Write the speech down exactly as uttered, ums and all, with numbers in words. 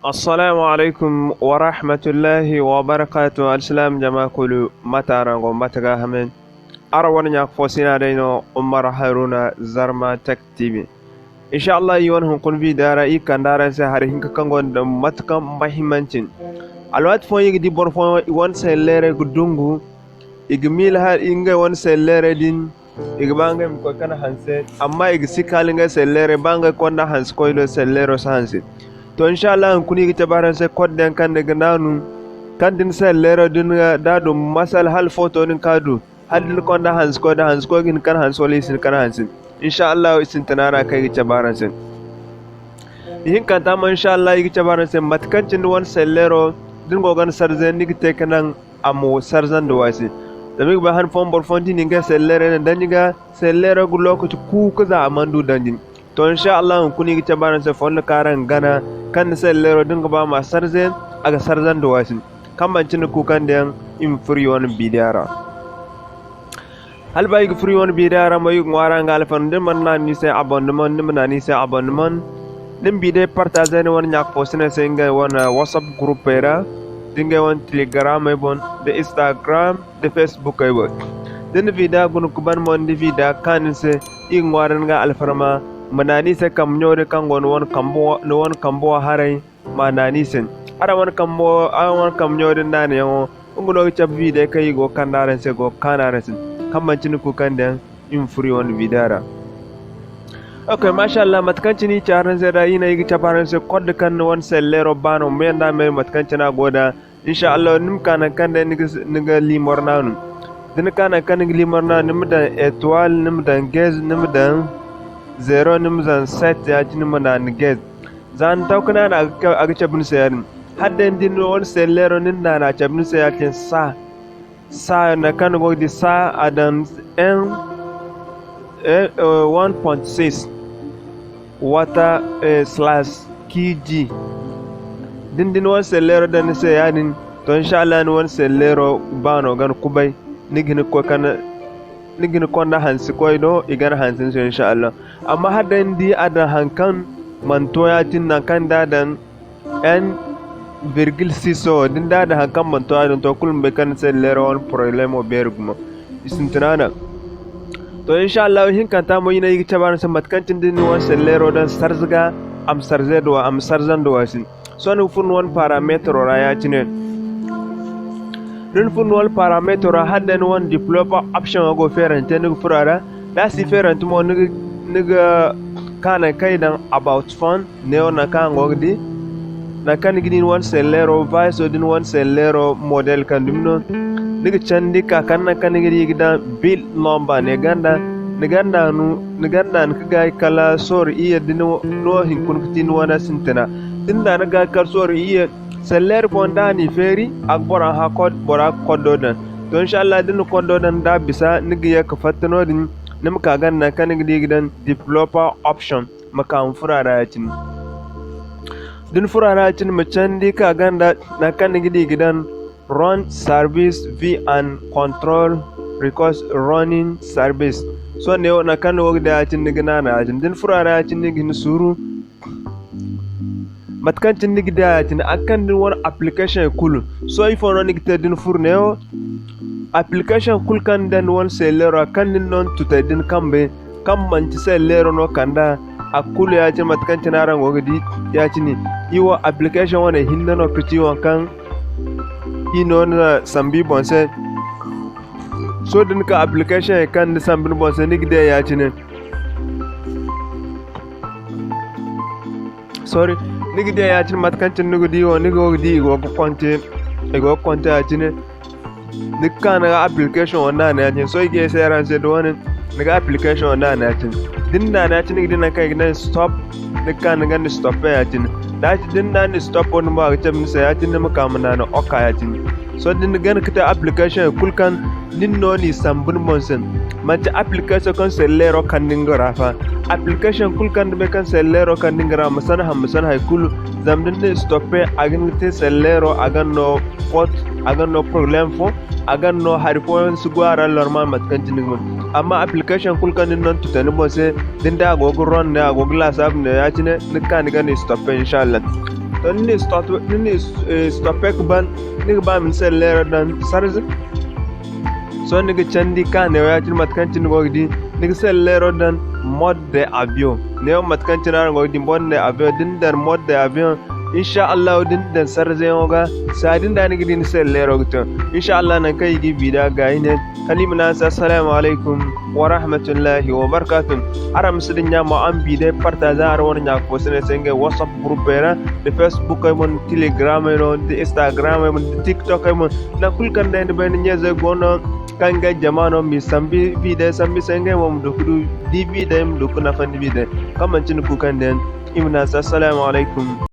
Assalamu alaykum warahmatullahi wabarakatuh. Alsilaam jama kulu, mate araŋ go, mate ga hamay? Araŋ wane ɲaaka fo sina day no, Umar Haruna, Zarma Tech T V. Insha Allah, i wane hunkuna video ra, i kande araŋ se hari hinka kaŋ gonda matukan mahimmanci. Alwaati fooyaŋ i ga di boro fooyaŋ i wane selleerey ga dungu, i ga miila hari ngey wane selleerey din, i ga ba ngey ma koy kana hanse, amma i ga si kaali ngey selleerey, ba ngey konda hanse koy do selleero si hanse. To, insha Allah, hunkuna i ga cabe araŋ se koddiyaŋ kaŋ ni ga naanu, kaŋ da ni selleero din ga, da a du masala hala footo din ka du, hala da ni konda hanse koy da hanse koy ga hin kana hanse wala i si hin kana hanse. Insha Allah, i sintina ra kaŋ i ga cabe araŋ se. Ihinkanta mo, insha Allah, i ga cabe araŋ se mate kaŋ cine wane selleero da ni go ga ni sarze, ni ga te ka naŋ a ma sarzandi wa se. Zama i ga bay han fooyaŋ boro fooyaŋ da i na ngey selleerey daŋ danji ga, selleero ga lookaci kuuku za a mana du danji. To, insha Allah, hunkuna i ga cabe araŋ se fondo kaŋ araŋ ga gana, kaŋ ni selleero da ni ga ba ma sarze, a ga sarzandi wa se. Kaŋ manti ni kuukandiyaŋ, i ma furo i wane video ra. Hala ba i ga furo i wane video ra mo, i ga ŋwaara nga alfarma, da ni mana naanu ni se abonnement, ni ma naanu ni se abonnement. Ni ma video partager ni wane ɲaaka fo sina se ngey wane WhatsApp groupey ra, da ngey wane Telegramey boŋ, da Instagram, da Facebookey boŋ. Da ni video guna ka ban mo, ni video kaanu ni se, i ga ŋwaara ni ga alfarma, ma naanu ni se kambe ɲo din kaŋ go ni wane kambe wo, ni wane kambe wo haray, ma naanu i se. Araŋ wane kambo, araŋ wane kambe ɲo din naanayaŋo, nga no ga cabe video kaŋ i go ga kande araŋ se, go ga kaanu araŋ se. Kaŋ manti ni kuukandiyaŋ, i ma furo i wane video ra. Ok, masha Allah, mate kaŋ cine i ci araŋ se da, i ne i ga cabe araŋ se kodde kaŋ ni wane selleero baano, me nda me, mate kaŋ cine a go da. Insha Allah, ni ma ka naŋ kaŋ day ni ga, ni ga limor naanu. Da ni ka naŋ kaŋ ni ga limor naanu, ni ma daŋ étoile, ni ma daŋ dièse, ni ma daŋ zéro, ni ma daŋ sept, ya-cine ni ma naanu dièse. Za ni taw ka naanu a ga, a ga cabe ni se ya-din. Hala day ni di ni wane selleero ni na naanu a cabe ni se ya-cine sa. Sa nangu kaŋ ni go ga di sa a daŋ un, eh, eh, one point six wata, eh, slash Q G. Da ni di ni wane selleero daŋ ni se ya-din, to, insha Allah, ni wane selleero baano ga ni kubay, ni ga hin ga koy ka ni ga hin konda hanse koy do, i ga ni hanse ni se, insha Allah. Amma hala day ni di a daŋ haŋ kaŋ mana to ya-din, naŋ kaŋ ni da a daŋ un virgule six wo, da ni da a daŋ haŋ kaŋ mana to ya-din, to, kulu ma bay kaŋ ni selleero wane problemo beeri gumo. I sintina no. To, insha Allah, ihinkanta mo, i ne i ga cabe araŋ se mate kaŋ cine da ni wane selleero daŋ sarze ga, a ma sarze da wa, a ma sarzandi wa se. Sohõ ni ga furo ni wane parametro ra ya-cine. Da ni furo ni wane parametro ra, hala day ni wane developer option go feerante, ni ga furo a ra. Da a si feerante mo, ni ga, ni ga ka naŋ kaŋ i daŋ about phone, neewo naŋ kaŋ araŋ go ga di. Naŋ kaŋ ni ga di ni wane selleero, version da ni wane selleero model kaŋ dumi no. Ni ga candi ka kande naŋ kaŋ ni ga di i ga daŋ build number ne ganda. Ni ganda no, ni ganda no ka gaay kala sorro iyye da ni no hinkuna ga ti ni wane sintina. Da ni na ni gaay kala sorro iyye, selleer fooyaŋ da a n'i feeri, a ga bora hã kod, bora ga koddo daŋ. To, insha Allah, da ni na koddo daŋ da a bisa, ni ga ye ka fatta noodin, ni ma ka ganda naŋ kaŋ ni ga di ga daŋ developer option, ma ka ma furo a ra ya-cine. Da ni furo a ra ya-cine, ma candi ka ganda naŋ kaŋ ni ga di ga daŋ run service view and control request running service. Sohõ neewo naŋ kaŋ ni go ga di ya-cine, ni ga naana ya-cine. Da ni furo a ra ya-cine, ni ga hin suuru. Mate kaŋ cine ni ga di a ya-cine, a ga kande ni wane application kulu. Sohõ ifo no ni ga te da ni furo neewo? Application kulu kaŋ ni daŋ ni wane selleero ra, kaŋ nin no ni tutay da ni kambe, kaŋ manti selleero no kand'a, a kulu ya-cine mate kaŋ cine araŋ go ga di ya-cine. I wo application wane hinne no ka ci waŋ kaŋ i no na sambu i boŋ se. Sohõ da ni ka application kaŋ ni sambu ni boŋ se, ni ga di a ya-cine. Sorry, ni ga di a ya-cine mate kaŋ cine ni ga di wo, ni go ga di i go ga konte, i go ga konte ya-cine. Ni ga ka ni ga application wo naana ya-cine. Sohõ i ga ay se araŋ se da wane, ni ga application wo naana ya-cine. Da ni naana ya-cine, ni ga di naŋ kaŋ i ga ne stop, ni ga ka ni ga ni stop ya-cine. Da a ci da ni na ni stop wo, ni mo a ga cabe ni se ya-cine, ni ma ka ma naana ok ya-cine. Sohõ da ni gana ka te application kulu kaŋ nin no n'i sambu ni boŋ se. Manti application kaŋ selleero kande nga ra fa. Application kulu kaŋ ni bay kaŋ selleero kande nga ra, ma sana haŋ, ma sana hay kulu. Zama da ni na stoppe, a ga hin ga te selleero, a ga no faute, a ga no problème fo, a ga no hari fooyaŋ si go a ra normal mate kaŋ cine ga. Amma application kulu kaŋ nin no ni tuta ni boŋ se, da ni da a go ga run ne, a go ga laasaabu ne, ya-cine ni ga ka ni ga ni stoppe, inshallah. To ni ne stop, ni ne, eh, stoppe ka ban, ni ga ba ma ni selleero daŋ sarze. Sohõ ni ga candi ka neewo ya-cine mate kaŋ cine ni go ga di, ni ga selleero daŋ mode de avion. Neewo mate kaŋ cine araŋ go ga di mode de avion, da ni daŋ mode de avion, insha Allahu da ni daŋ sarzeyaŋo ga, saadi nda ni ga di ni selleero ga to. Insha Allah nangu kaŋ i ga i bi da ga i ne, kala i ma ne araŋ se assalaamu alaykum wa rahmatullahi wa barkaatu. Araŋ ma si dinya mo araŋ ma bi day partager araŋ wane ɲa fo se ne se ngey WhatsApp groupey ra, da Facebookey mo, da Telegramey no, da Instagramey mo, da TikTokey mo. Nangu kulu kaŋ day ni bay ni ɲa-izey go no, kaŋ ngey jama no, ma i sambu videy sambu se ngey mo ma du ka du di videy, ma du ka nafandi videy. Kaŋ manti ni kuukandiyaŋ, i ma ne araŋ se assalaamu alaykum.